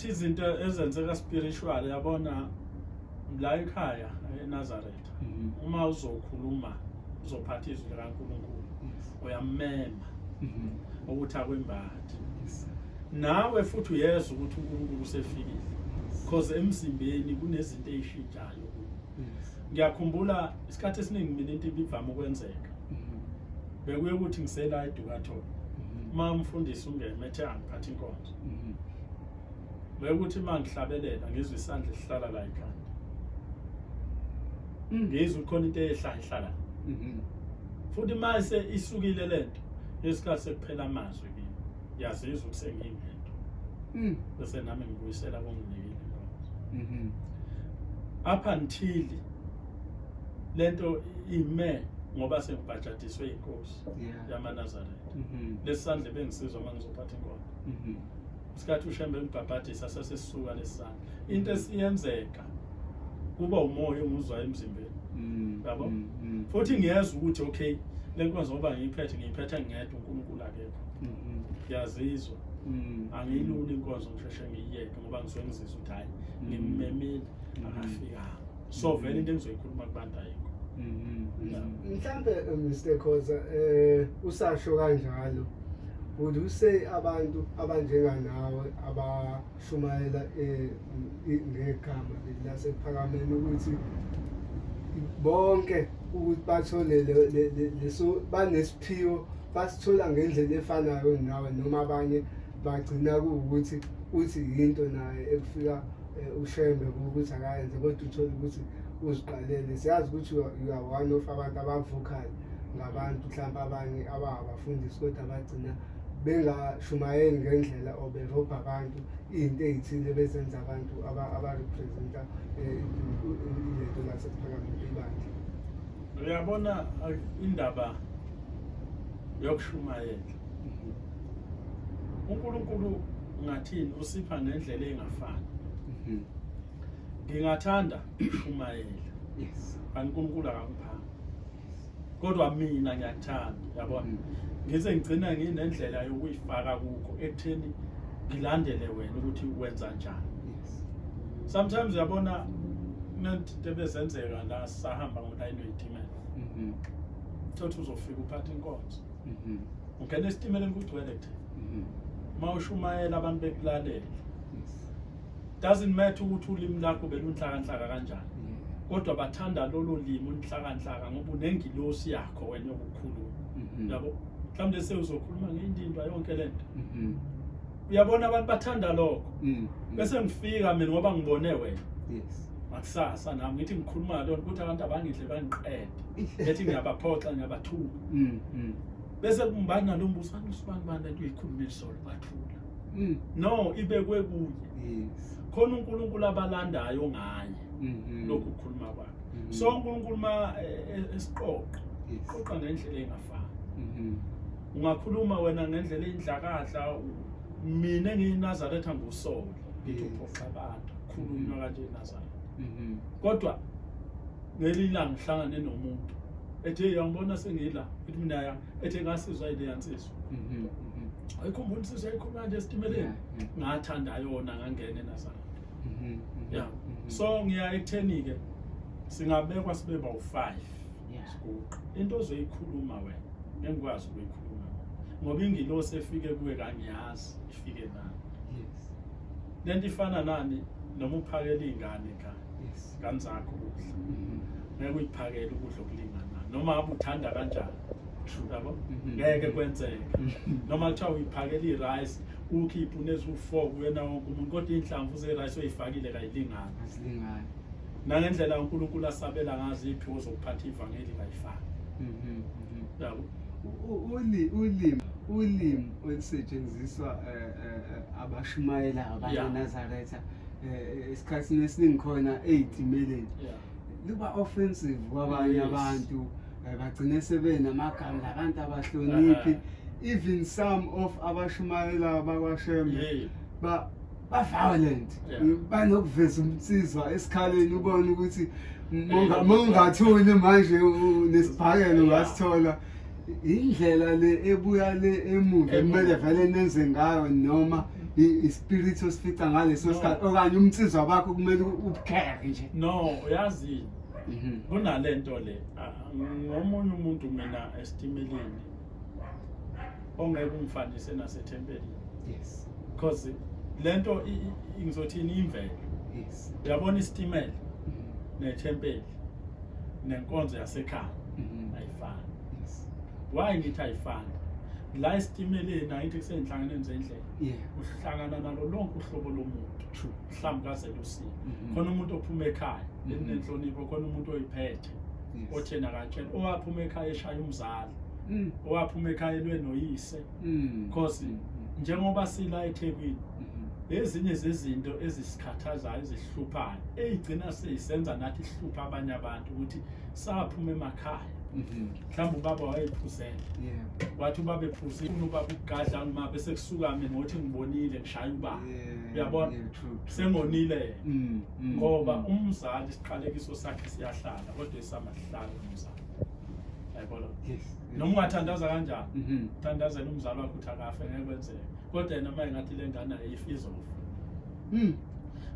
Izinto ezenzeka spiritual, yabona, la ekhaya eNazaretha, uma uzokhuluma, uzophatha izwi likaNkulunkulu, uyammema ukuthi akwembathe nawe, futhi uyezwa ukuthi uNkulunkulu usefikile, because emzimbeni kunezinto ey'shintshayo. Ngiyakhumbula isikhathi esiningi mina into ibivama ukwenzeka, bekuye ukuthi ngisela eDukathole, uma umfundisi ungema ethe angiphathe inkonzo, bekuthi uma ngihlabelela ngizwe isandla esihlala la ekhanda, ngizwe khona into eyehla ihlala, futhi mase isukile lento, isikhathi sekuphela amazwi kimi, ngiyazizwa ukuthi sengingedwa, bese nami ngibuyisela konginikile inkonzo, up until lento ime, ngoba sengibhajadiswe inkosi yamaNazaretha. Lesandla bengisizwa uma ngizophatha inkonzo, isikhathi uShembe embhabhadisa, sasesisuka lesandla. Into esiyenzeka kuba umoya enguzwa emzimbeni, yabo, futhi ngiyezwa ukuthi okay, le nkonzo ngoba ngiyiphethe, ngiyiphethe ngedwa, uNkulunkulu akekho. Ngiyazizwa, angiyiluli inkonzo, ngisheshe ngiyiyeke, ngoba ngisuke ngizizwa ukuthi hhayi, ngimmemile, akafikanga, so vele into engizoyikhuluma kubantu ayikho. Mhlambe, Mr Khoza, usasho kanjalo, would you say abantu abanjenganawe abashumayela ngegama lasePhakameni ukuthi bonke ukuthi bathole leso banesiphiwo, basithola ngendlela efanayo nawe, noma abanye bagcina kuwukuthi uthi yinto naye ekufika uShembe ukuthi akayenze, kodwa uthole ukuthi uziqalele? Siyazi ukuthi you are one of abantu aba-vocal ngabantu, mhlawumbe abanye abangabafundisi kodwa bagcina bengashumayeli ngendlela or berobha abantu iy'nto ey'thile bezenza abantu abarepresenta ilento lasePhakameni, ibandla. Uyabona, indaba yokushumayela, uNkulunkulu ngathini usipha ngendlela engafani. Ngingathanda ukushumayela, kanti uNkulunkulu akangiphanga, kodwa mina ngiyakuthanda, yabona. Ngize ngigcina nginendlela yokuyifaka kukho ekutheni ngilandele wena ukuthi wenza njani. Sometimes, uyabona, kunento ebezenzeka la sahamba ngolayini weyitimela, thothi uzofika uphathe inkonzo, ungena esitimeleni, kugcwele kuthena, uma ushumayela abantu bekulalela, doesn't matter ukuthi ulimi lakho belunhlakanhlaka kanjani, kodwa bathanda lolo limi olunhlakanhlaka ngoba unengilosi yakho wena yokukhuluma, yabo. Mhlawumbe sewuzokhuluma ngendindwa yonke lento, uyabona, abantu bathanda lokho. Bese ngifika mina, ngoba ngibone wena, ngakusasa nami ngithi ngikhuluma ngalona ukuthi abantu abangidle bangiqede, ethi ngiyabaphoxa, ngiyabathuka, bese kumbani nalo mbuso usibani bani lento uyikhuluma isolo, bathula. No, ibekwe kuye. Khona uNkulunkulu abalandayo ngaye lokhu kukhuluma kwakhe. So uNkulunkulu ma esiqoqa, qoqa ngendlela engafani. Ungakhuluma wena ngendlela eyindlakadla, mina engiyiNazaretha ngusole, ngithi uphoxa abantu, khulunywa kanje eNazaretha. Kodwa ngelinye ilanga ngihlangane nomuntu ethi, "Hey, uyangibona sengila," ethi mina ya, ethi ngasizwa ile yansizwa, ayikhumbula insizwa ayikhuluma kanje esitimeleni. Ngathanda yona, ngangena eNazaretha. Yeah, so ngiya ekutheni-ke singabekwa sibe bawu-five, siguqa, into ozoyikhuluma wena ngeke ngikwazi ukuyikhuluma, ngoba ingilosi efike kuwe kangiyazi ifike nani. Lento ifana nani noma uphakela iy'ngane ekhaya, ngane zakho ukudla, ngeke uyiphakele ukudla okulinganayo noma ngabe uthanda kanjani, yabo. Ngeke kwenzeke. Noma kuthiwa uyiphakela i-rice, ukhiphe uneziwu-four kuyena wonke umuntu, kodwa iy'nhlamvu ze-rice oyifakile kayilingani. Azilingani. Nangendlela uNkulunkulu asabela ngazo iy'phiwo zokuphatha ivangeli kayifani, yabo. Ulimi olusetshenziswa abashumayelayo abaseNazaretha esikhathini esiningi khona ey'timeleni luba offensive kwabanye abantu, bagcine sebenamagama labantu abahloniphi. Even some of abashumayelayo bakwaShembe ba violent, banokuveza umnsizwa esikhaleni, ubone ukuthi mongathuli manje nesibhakela ungasithola. Indlela le ebuya le emuva kumele vele nenze ngayo noma ispirit osifica ngaleso sikhathi okanye umnsizwa bakho kumele ubukhere nje? No, uyazi, kunalento le, ngomunye umuntu mina esitimeleni ongeke ungifanise nasethempelini. Because lento ngizothini, imvelo. Uyabona, isitimela nethempeli nenkonzo yasekhaya ayifani. Why ngithi ayifani? La esitimeleni, angithi kusey'nhlanganweni zendlela, uhlangana nalo lonke uhlobo lomuntu. Mhlawumbe kazelusile. Khona umuntu ophuma ekhaya elinenhlonipho, khona umuntu oyiphethe, othena akatshela, owaphuma ekhaya eshaya umzali, owaphuma ekhaya elwe noyise. Because njengoba sila eThekwini, ezinye zezinto ezisikhathazayo, ezihluphayo, eyigcina seyisenza nathi ihlupha abanye abantu, ukuthi saphuma emakhaya, mhlawumbe ubaba wayephuzele, wathi ubaba ephuzile, ubaba ukugadla ngima, bese kusuka mina ngothi ngibonile, ngishaya ubaba. Uyabona? Yeah, true, true. Sengonile yena, ngoba umzali isiqalekiso sakhe siyahlala, kodwa esamahlala umzali, yayibona? Noma ungathandaza kanjani, thandazela umzali wakho ukuthi akafe, ngeke kwenzeke, kodwa yena uma engathi le ngane ayifi, izofa.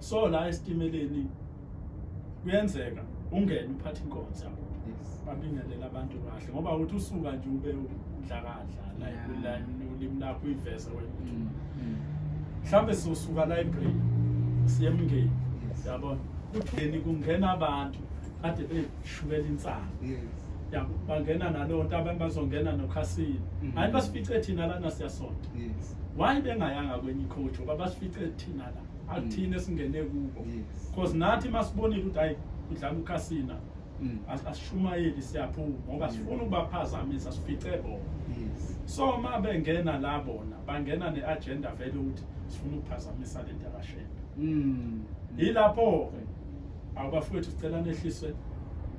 So la esitimeleni kuyenzeka ungene uphathe inkonzo yabo, babingelele abantu kahle, ngoba uthi usuka nje ube udlakadla like ulimi lakho uyiveze wena ukuthi mhlawumbe sizosuka library siye eMngeni. Yabona, kutheni kungena abantu kade beshukela insangu? Yabo, bangena naleyo nto, abanye bazongena nokhasini. Hayi, basifice thina lana siyasonta. Why bengayanga kwenye icoach? Ngoba basifice thina la, akuthina esingene kubo. Because nathi masibonile ukuthi hayi, kudlala ukhasina, asishumayeli, siyaphuma, ngoba sifuna ukubaphazamisa, sifice bona. So uma bengena la, bona bangena ne-agenda vele ukuthi sifuna ukuphazamisa lento yakashembe. Yilapho-ke, awubafowethu, sicela nehlise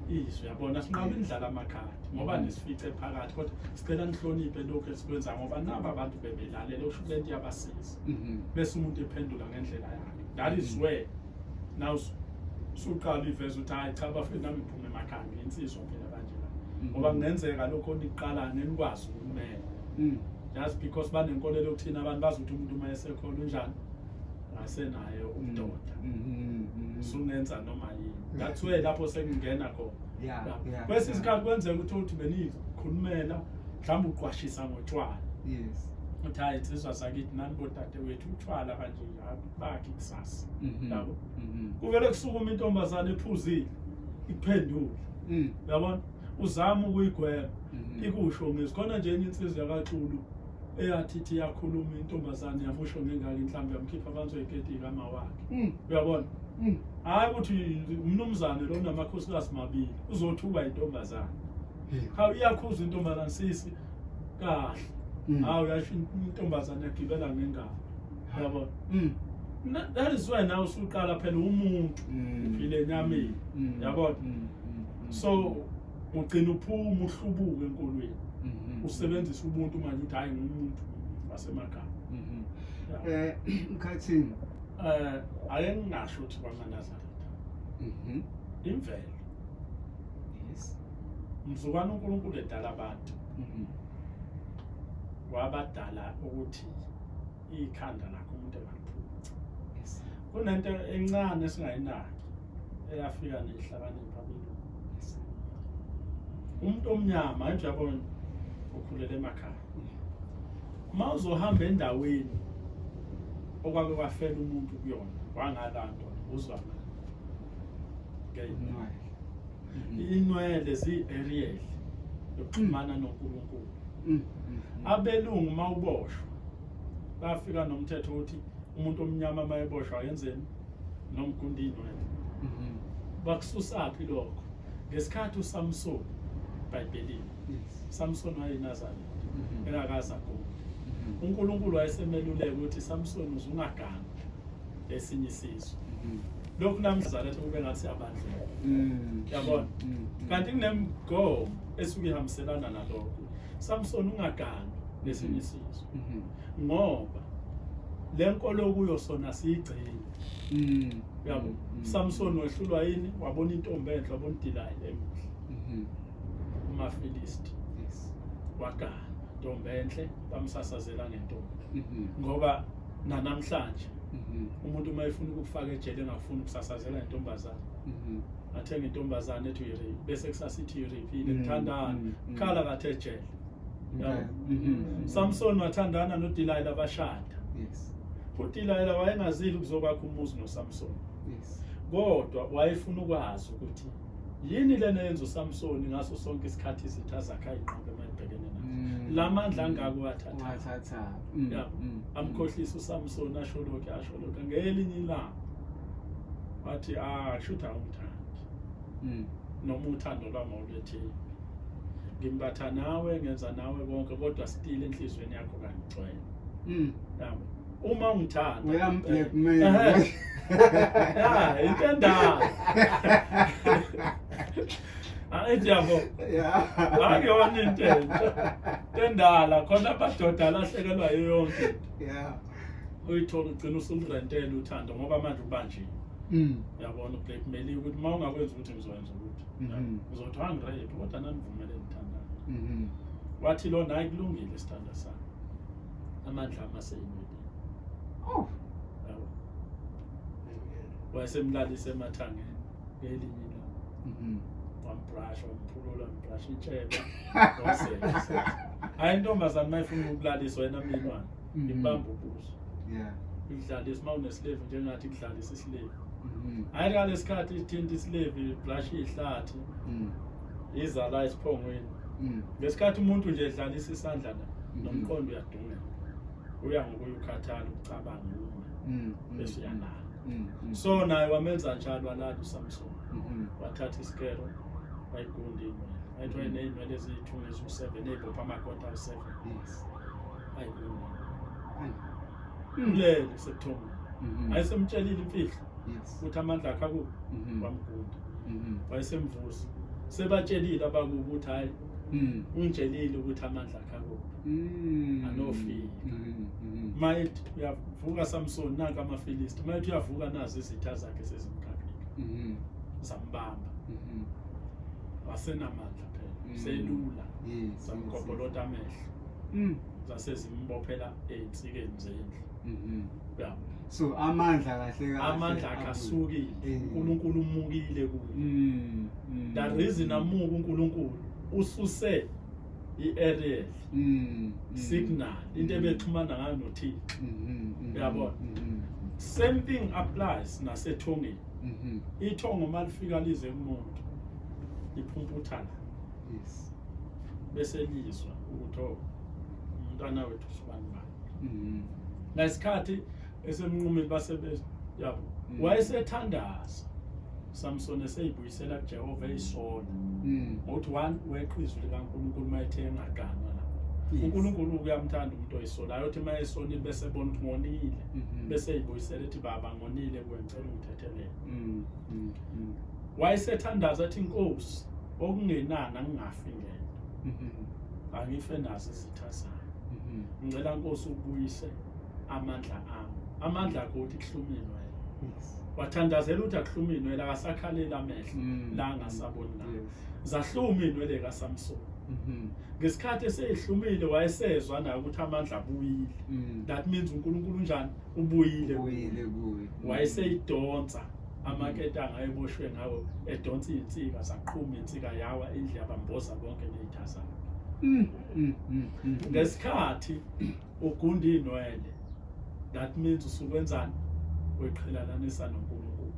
izwi, yabona, sinqabe indlala amakhadi ngoba nisifice phakathi, kodwa sicela nihloniphe lokhu esikwenza, ngoba naba abantu bebelalela, okusho ukuthi lento iyabasiza. Bese umuntu ephendula ngendlela yakhe. That is where now suqala iveza ukuthi hayi cha bafethu, nami ngiphume emakhaya, ngiyinsizwa phela kanje la. Ngoba kungenzeka lokho niqala nenikwazi ukumela, just because banenkolelo yokuthina abantu bazi ukuthi umuntu uma esekhona unjani, ngasenayo ubudoda, usungenza noma yini. That's where lapho sekungena khona. Kwesinye isikhathi kwenzeka ukuthi uthi beniyikhulumela, mhlawumbe uqwashisa ngotshwala, uthi hayi insizwa zakithi nani bodadewethu, utshwala kanje bakhe kusasa, yabo. Kuvele kusukuma intombazane ephuzile ikuphendule. Uyabona, uzama ukuyigwema, ikusho ngezwi. Khona nje enye insizwa yakaXulu eyathi ithi yakhuluma intombazane, yamusho ngengaka inhlambi, yamkhipha phansi wegedi kama wakhe. Uyabona? Hayi, ukuthi umnumzane lo namakhosikazi mabili, uzothuka intombazane. Hawu, iyakhuza intombazane, sisi kahle. Hawu, yasho intombazane, yagibela ngengalo, uyabona? That is why nawe usuqala phela umuntu uphile enyameni. Yabona? So ugcina uphuma, uhlubuke enkolweni, usebenzisa ubuntu manje, uthi hayi, ngumuntu wasemakhaya. Yeah. Mkhathini. Ake ngingasho ukuthi kwamaNazaretha, imvelo, mzukwana uNkulunkulu edala abantu, wabadala ukuthi ikhanda lakho umuntu engaliphuci. Kunento encane esingayinaki eyafika nehlakanipha abelungu. Umuntu omnyama nje, yabona, ukhulele emakhaya, uma uzohamba endaweni okwake kwafela umuntu kuyona, wangalandwa, uzwa Inwele. Inwele ziyi-aerial yokuxhumana noNkulunkulu. Abelungu, uma uboshwa, bafika nomthetho ukuthi umuntu omnyama uma eboshwa ayenzeni nomgunda iy'nwele. Bakususaphi lokho? Ngesikhathi uSamson ebhayibhelini, Samson wayeyiNazaretha, engakaze agule. UNkulunkulu wayesemeluleka ukuthi, Samson, uze ungagangi esinye isizwe. Lokhu namhlanje kube ngathi siyabandlula, yabona? Kanti kunemigomo esuke ihambiselana nalokho. Samson, ungagangi nesinye isizwe, ngoba le nkolo kuyo sona siyigcine, yabo. Samson wehlulwa yini? Wabona intombi enhle, wabona uDelilah emuhle kumaFilisti, wagana ntombi enhle, bamsasazela ngentombi, ngoba Nanamhlanje umuntu uma efuna ukukufaka ejele engafuni ukusasazela intombazane, athenga intombazane ethi uyirape, bese kusasa ithi uyirapile, kuthandana, khala kathe ejele. Yabo. Samson wathandana noDelilah, bashada. UDelilah wayengazile ukuzokwakha umuzi noSamson, kodwa wayefuna ukwazi ukuthi yini lena yenza uSamson ngaso sonke isikhathi izitha zakhe ayinqobe uma ebhekene nazo. La mandla angako wathatha. Wathatha. Yabo. Amkhohlisa uSamson, asho lokhu, asho lokhu. Ngelinye ilanga wathi, ah, kushuthi awungithandi noma uthando lwami awulethembi, ngimbatha nawe, ngenza nawe konke, kodwa still enhliziyweni yakho kangigcwele. Yabo, uma ungithanda. Uyam-blackmail. Ehhe. Ya, into endala angithi, yabo. Akuyona into entsha, into endala khona, amadoda alahlekelwa yiyo yonke into. Uyithola ugcina usumrentela uthando ngoba manje ubanjiwe. Uyabona, ublackmailiwe ukuthi uma ungakwenza ukuthi ngizokwenza ukuthi uzothi wangirape, kodwa nanivumele nithandana. Wathi lona, hayi, kulungile sithanda sami, amandla ami aseyinweleni. Oh. Yabo, wayesemlalisa emathangeni ngelinye ilanga. Wambrasha, wamphulula, wambrasha intshebe. Hayi, intombazane uma ifuna ukulalisa wena mninwane, ibamba ubuso, ikudlalisa. Uma unesilevu njengathi, ikudlalisa isilevu. Hayi, ngalesi khathi ithinta isilevu, ibrush ihlathi, iza la esiphongweni. Ngesikhathi umuntu nje edlalisa isandla la, nomqondo uyadungeka, uya ngokuya ukhathala ukucabanga, ume, bese uyalala. So naye wamenza njalo, walala uSamson. Wathatha isikero, wayigunda iy'nwele. Wayethi wayeney'nwele eziyi-2, eziwu-7, ey'bopha amakota awu-7. Ayigunda. Ulele sekuthongweni. Wayesemtshelile imfihlo ukuthi amandla akhe akuphi. Wamgunda. Wayesemvusa, sebatshelile abakubo ukuthi hhayi, ungitshelile ukuthi amandla akhe akuphi. Anofika. Mayethi uyavuka Samson, nanka amaFilisti. Mayethi uyavuka, nazi izitha zakhe sezimkakile, zambamba. Wasenamandla phela, selula. Zamgobholota amehlo, zasezimbophela ey'nsikeni zendlu. Uyabo. So amandla kahle kahle Amandla akhe asukile. UNkulunkulu umukile kuye. The reason amuka uNkulunkulu, ususe i-aerial signal, into ebexhumana ngayo noThixo. Uyabona? Same thing applies nasethongeni. Ithongo malifika lize kumuntu, liphumputha la, bese lizwa ukuthi, oh, umntwana wethu usibani bani. Ngesikhathi esemnqumile base yabo, wayesethandaza Samson, eseyibuyisela kuJehova, eyisola ngokuthi one weqa izwi likaNkulunkulu uma ethe engaganwa la. UNkulunkulu uyamthanda umuntu oyisolayo, othi uma esonile bese ebona ukuthi ngonile, bese eyibuyisela, ethi, baba, ngonile kuwe, ngicela ungithethelele. Wayesethandaza athi, inkosi, okungenani angingafi ngento, angife nazo izitha zami. Ngicela, nkosi, ubuyise amandla ami. Amandla akho ukuthi kuhlumile wena. Wathandazela ukuthi akuhluma iy'nwele, akasakhaleli amehlo la angasaboni la. Zahluma iy'nwele kaSamson. Ngesikhathi eseyihlumile, wayesezwa naye ukuthi amandla abuyile. That means uNkulunkulu unjani? Ubuyile kuye. Ubuyile kuye. Wayeseyidonsa amaketanga ayeboshwe ngawo, edonsa iy'nsika, zaqhuma iy'nsika, yawa indlu, yabamboza bonke ney'tha zakhe. Ngesikhathi ugunda iy'nwele, that means usukwenzani? Weqhelalanisa noNkulunkulu.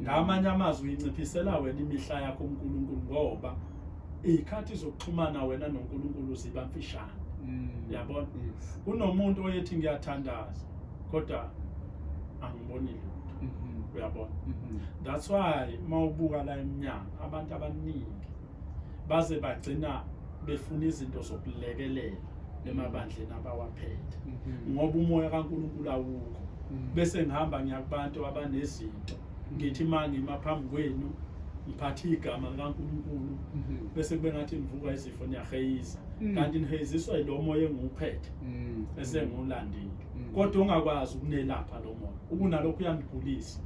Ngamanye amazwi, uyinciphisela wena imihla yakho uNkulunkulu, ngoba iy'khathi zokuxhumana wena noNkulunkulu ziba mfishane. Yabona? Yes. Kunomuntu oyethi, ngiyathandaza, kodwa angiboni lutho. Uyabona? That's why uma ubuka la emnyango, abantu abaningi baze bagcina befuna izinto zokulekelela emabandleni abawaphethe, ngoba umoya kaNkulunkulu awukho. Bese ngihamba ngiya kubantu abanezinto, ngithi uma ngima phambi kwenu ngiphathe igama likaNkulunkulu, bese kube ngathi nivuka izifo, niyaheyiza. Kanti niheyiziswa yilo moya engiwuphethe, esengiwulandile, kodwa ongakwazi ukunelapha lo moya, ukunalokhu uyanigulisa.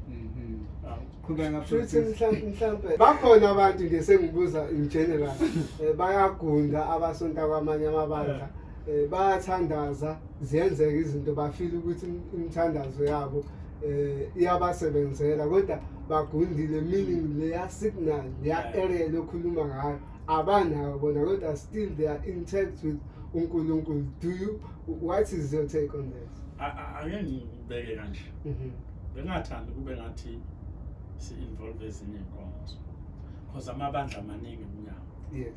Hawu. Qhubeka. Futhi Professor. mhlampe bakhona abantu nje, sengibuza in general, bayagunda abasonta kwamanye amabandla. Bayathandaza, ziyenzeka izinto, bafile ukuthi imithandazo yabo iyabasebenzela, kodwa bagundile, meaning leya signal, leya area lokhuluma ngayo abanayo bona, kodwa still they are intact with uNkulunkulu. Do you What is your take on that? Ake ngibeke kanje. Bengathanda kube ngathi si-involve ezinye iy'nkonzo, because amabandla amaningi emnyama.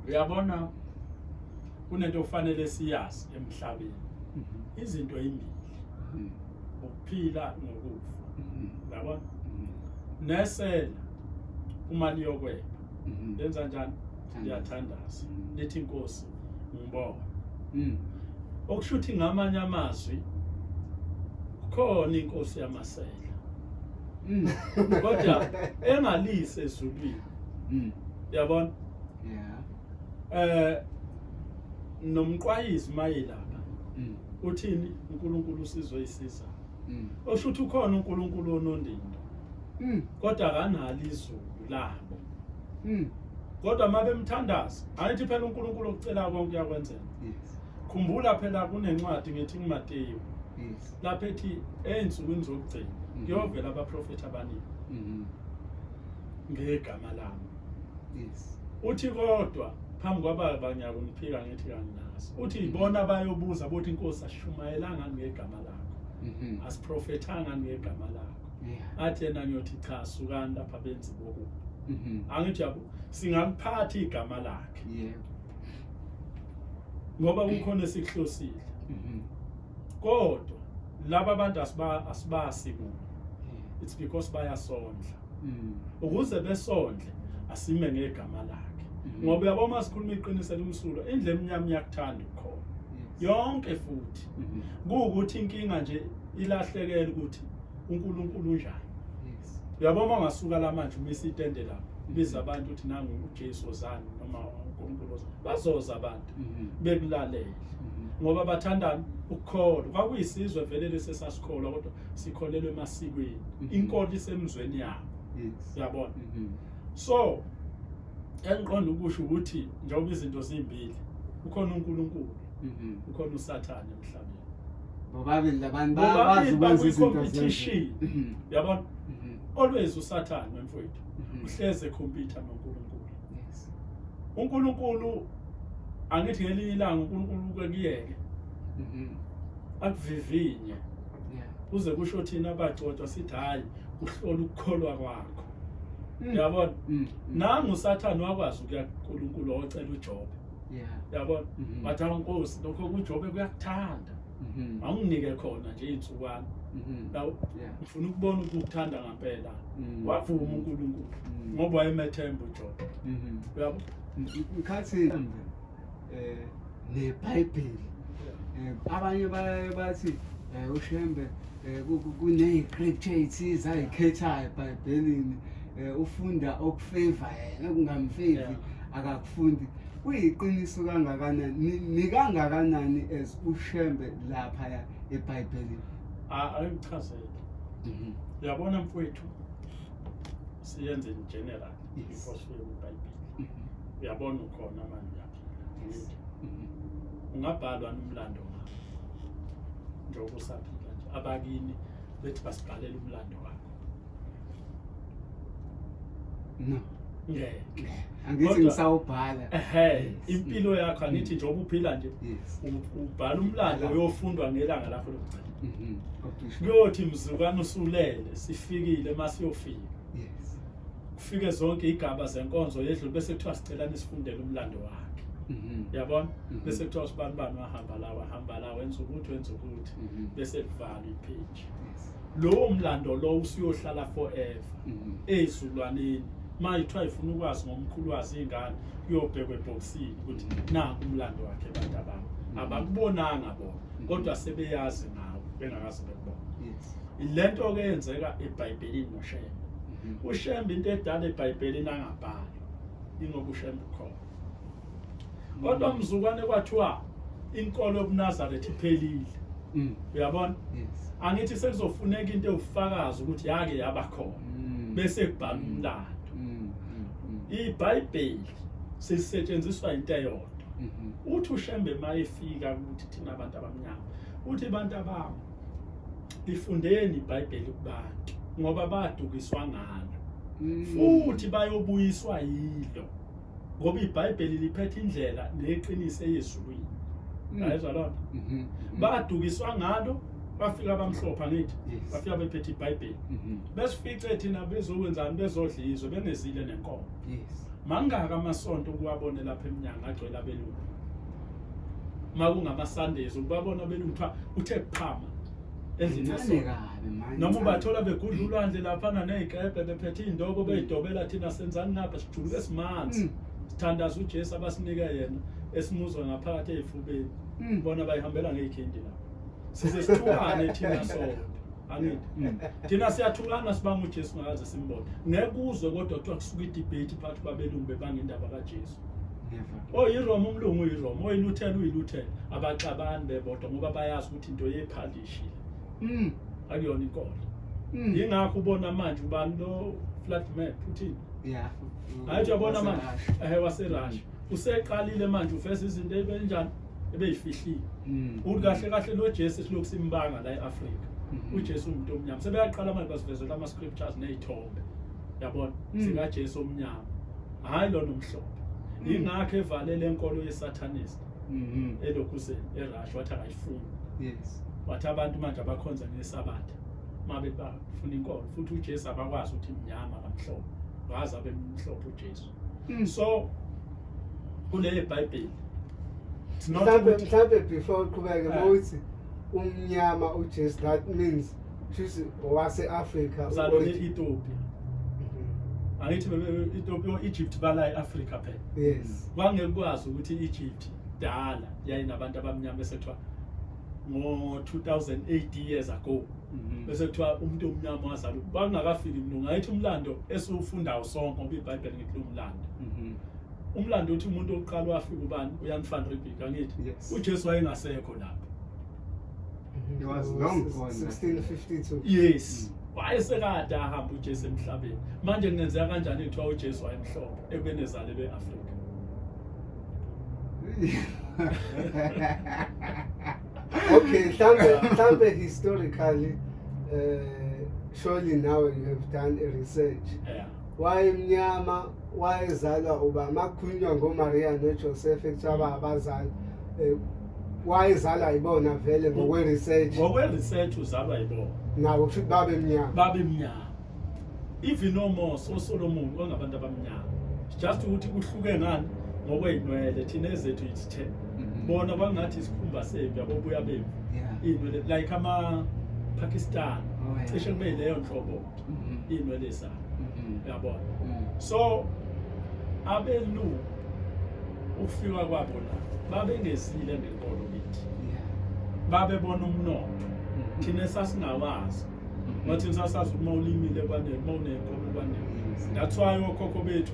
Uyabona, kunento okufanele siyazi emhlabeni, izinto ezimbili, ukuphila nokufa. Uyabona, nesela uma liyokweba lenza njani? Liyathandaza, lithi, "Inkosi, ngibona." Okusho ukuthi, ngamanye amazwi, kukhona inkosi yamasela kodwa engalise ezulwini. Uyabona? Yeah. Nomqwayizi maye lapha uthini? UNkulunkulu usizwe isiza. Osho ukuthi ukhona uNkulunkulu onondindo, kodwa akanalo izulu labo. Kodwa uma bemthandaza, angithi phela uNkulunkulu okucela konke uyakwenzela. Khumbula phela kunencwadi, ngithi kuMateyu, lapho ethi ey'nsukwini zokugcina kuyovela abaprofethi abaningi ngegama lami. Uthi kodwa phambi kwababa ngiyakuniphika ngithi kanginazi. Uthi ibona bayobuza bothi, "Inkosi, asishumayelanga ngegama lakho? Asiprofethanga ngegama lakho?" Athi yena, "Ngiyothi cha, sukani lapha, benzi bokubi." Angithi yabo, singaliphatha igama lakhe ngoba kukhona esikuhlosile, kodwa laba abantu asibasi kubo. It's because bayasondla. Ukuze besondle, asime ngegama lakhe, ngoba uyabona, uma sikhuluma iqiniso elimsulwa, indlu emnyama iyakuthanda ukukhona yonke futhi. Kuwukuthi inkinga nje ilahlekela ukuthi uNkulunkulu unjani. Uyabona, uma ungasuka la manje umise itende lapha, biza abantu uthi nangu uJesu, ozani, noma uNkulunkulu ozani, bazoza abantu bekulalele, ngoba bathandani ukukholwa. Kwakuyisizwe vele lesesasikholwa, kodwa sikholelwa emasikweni. Inkolo isemzweni yabo. Uyabona? So engiqonda ukusho ukuthi njengoba izinto zimbili, ukhona uNkulunkulu, ukhona uSathane emhlabeni. Bobabili labantu Bobabili bakwazi ukwenza izinto. bakwi-competition. Uyabona, always uSathane, mfowethu, uhleze ecompete noNkulunkulu. uNkulunkulu, angithi ngelinye ilanga uNkulunkulu uke kuyeke akuvivinye, kuze kusho thina abagcotshwa sithi hayi, uhlola ukukholwa kwakho. Uyabona? Nangu uSathane wakwazi ukuya kuNkulunkulu wacela uJobe. Uyabona? Wathi, "Awu Nkosi, lokho kuJobe kuyakuthanda. Awunginike khona nje iy'nsukwana. Yabo? Ngifuna ukubona ukuthi ukuthanda ngampela." Wavuma uNkulunkulu ngoba wayemethemba uJobe. Uyabo? Ngikhathi neBhayibheli, abanye baye bathi uShembe kune-scripture ey'thize ay'khethayo eBhayibhelini, ufunda okufavor yena, okungamfavor akakufundi. Kuyiqiniso kangakanani, nikangakanani as uShembe laphaya eBhayibhelini? Ayikuchazele. Uyabona mfowethu, siyenze in general before sifike kwiBhayibheli. Uyabona, ukhona manje uyaphila. Angithi? Ungabhalwa umlando ngakho njengoba usaphila nje, abakini bethi basibhalela umlando wakho? No. Ngeke. Angithi ngisawubhala. Ehe, impilo yakho, angithi njengoba uphila nje, ubhala umlando uyofundwa ngelanga lakho lokugcina. Obisho. Kuyothi mzukwana usulele, sifikile masiyofika, kufike zonke igaba zenkonzo yedlule, bese kuthiwa sicela nisifundele umlando wakhe. Uyabona? Bese kuthiwa usibani bani wahamba la, wahamba la, wenza ukuthi, wenza ukuthi, bese kuvalwa ipage. Lowo mlando lowo usuyohlala forever ey'zulwaneni. Uma ithiwa ifuna ukwazi ngomkhulu wazi iy'ngane, kuyobhekwa ebhokisini ukuthi nanku umlando wakhe, abantu abami. Abakubonanga bona, kodwa sebeyazi ngawo bengakaze bekubona. Le nto-ke yenzeka eBhayibhelini noShembe. UShembe, into edala eBhayibhelini angabhali, ingoba uShembe ukhona, kodwa mzukwane kwathiwa inkolo yobuNazaretha iphelile. Uyabona? Angithi sekuzofuneka into ewufakazi ukuthi yake yaba khona, bese kubhala umlando. IBhayibheli sisetshenziswa into eyodwa. Uthi uShembe mayefika ukuthi thina abantu abamnyama, uthi abantu abami lifundeni iBhayibheli kubantu ngoba badukiswa ngalo futhi bayobuyiswa yilo, ngoba iBhayibheli liphethe indlela neqiniso eyezulwini. Ayizwa lona? Badukiswa ngalo, bafika abamhlophe, angithi? Yes. Bafika bephethe iBhayibheli, besifice thina bezokwenzani, bezodla izwe, bengezile nenkomo. Mangaka amasonto ukuwabone lapha eminyango agcwele abelungu? Makungama-Sundays ukubabona abelungu, kuthiwa uthe kuphama endlini Ncane yesonto. kabi manje. Noma ubathola begudla ulwandle laphana ney'kebhe, bephethe iy'ndobo bey'dobela. Thina senzani ngapha? Sijuluke simanzi, sithandaza uJesu abasinike yena, esimuzwa ngaphakathi ey'fubeni. Bona bayihambela ngey'khindi lapho. Size sithukane thina sodwa, angithi? Thina siyathukana, sibanga uJesu ngakaze simbone. Ngeke uzwe kodwa kuthiwa kusuka i-debate phakathi kwabelungu bebanga indaba kaJesu. Never. OyiRoma umlungu uyiRoma, oyiLuthela uyiLuthela, abaxabani bebodwa ngoba bayazi ukuthi into yephalishi akuyona inkolo. Yingakho ubona manje ubani lo Vladimir Putin, hayi, uyabona manje waseRussia useqalile manje uveza izinto ebenjani ebeyifihlile. Uthi kahle kahle lo Jesu silokhu simbanga la eAfrika, uJesu umuntu omnyama. Sebeyaqala manje basivezela ama scriptures nezithombe, yabona, sikaJesu omnyama, hayi lona omhlophe. Yingakho evalele enkolo yesatanist elokhuzeni eRussia, wathi akayifuni. Wathi abantu manje abakhonza ngesabatha mabe bafuna inkolo, futhi uJesu abakwazi ukuthi mnyama kamhlophe, waze abe mhlophe uJesu. So kule iBhayibheli it's not Mhlambe ukuthi mhlambe before uqhubeke, mawuthi umnyama uJesu, that means shuthi owase-Africa? Uzalelwe e-Ethiopia, angithi? Ethiopia, Egypt, bala e-Africa phela. Kwangekwazi ukuthi i-Egypt dala yayinabantu abamnyama, bese kuthiwa ngo-2008 years ago bese kuthiwa umuntu omnyama wazalwa bangakafiki mlungu. Ayithi umlando esiwufundayo sonke, ngoba iBhayibheli ngithi umlando, umlando uthi umuntu oqala wafika ubani? UJan van Riebeeck, angithi? Yes. UJesu wayengasekho lapho. He was long gone. 1652. Yes, wayesekade ahamba uJesu emhlabeni. Manje kungenzeka kanjani kuthiwa uJesu wayemhlophe ekubeni ezalelwe e-Afrika? Okay, mhlambe historically, surely now you have done a research. Wayemnyama, wayezalwa uba makukhulunywa ngoMaria noJoseph ekuthiwa ba abazali, wayezalwa yibona vele ngokwe-research? Ngokwe-research uzalwa yibona. Nabo kusho ukuthi babe mnyama. Babemnyama, even oMose, oSolomon kwangabantu abamnyama. It's just ukuthi kuhluke ngani? Ngokwey'nwele. Thina ezethu yithe, bona kwangathi isikhumba sempi, abobuya bemvu, iy'nwele like ama-Pakistan. Cishe kube yileyo nhlobo iy'nwele zabo, uyabona? So abelungu ukufika kwabo la babengezile ngenkolo kithi, babebona umnotho thina esasingawazi, ngoba thina sasazi uma ulimile kwanele, uma unenkomo kwanele. That's why okhokho bethu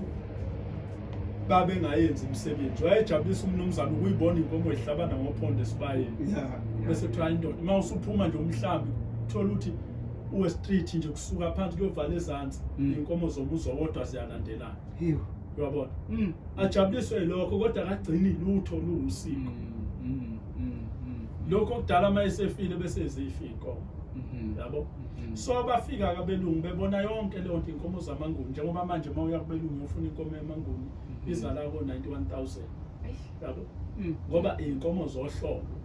babengayenzi imisebenzi. Wayejabulisa umnumzane ukuyibona inkomo ihlabana ngophondo esibayeni, bese kuthiwa indoda uma usuphuma nje umhlambi, uthola ukuthi uwe street nje kusuka phansi kuyovala ezansi, inkomo zomuzi owodwa ziyalandelana. Ew. Uyabona? Ajabuliswe yilokho, kodwa akagcini lutho luwusiko. Lokho okudala uma esefile bese zifa iy'nkomo, yabo. So bafika abelungu bebona yonke leyo nto, inkomo zamaNguni, njengoba manje uma uya kubelungu uyofuna inkomo yamaNguni, izala ko-91 000, yabo, ngoba iy'nkomo zohlobo,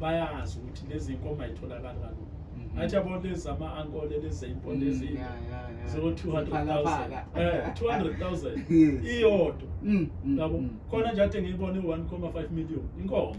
bayazi ukuthi lezi nkomo ayitholakali kalula. Athi yabo lezi zama-ankole, lezi zey'mpondo ezinde, zo-200 000, 200 000 iyodwa, yabo. Khona nje ade ngiyibone i-1,5 million inkomo.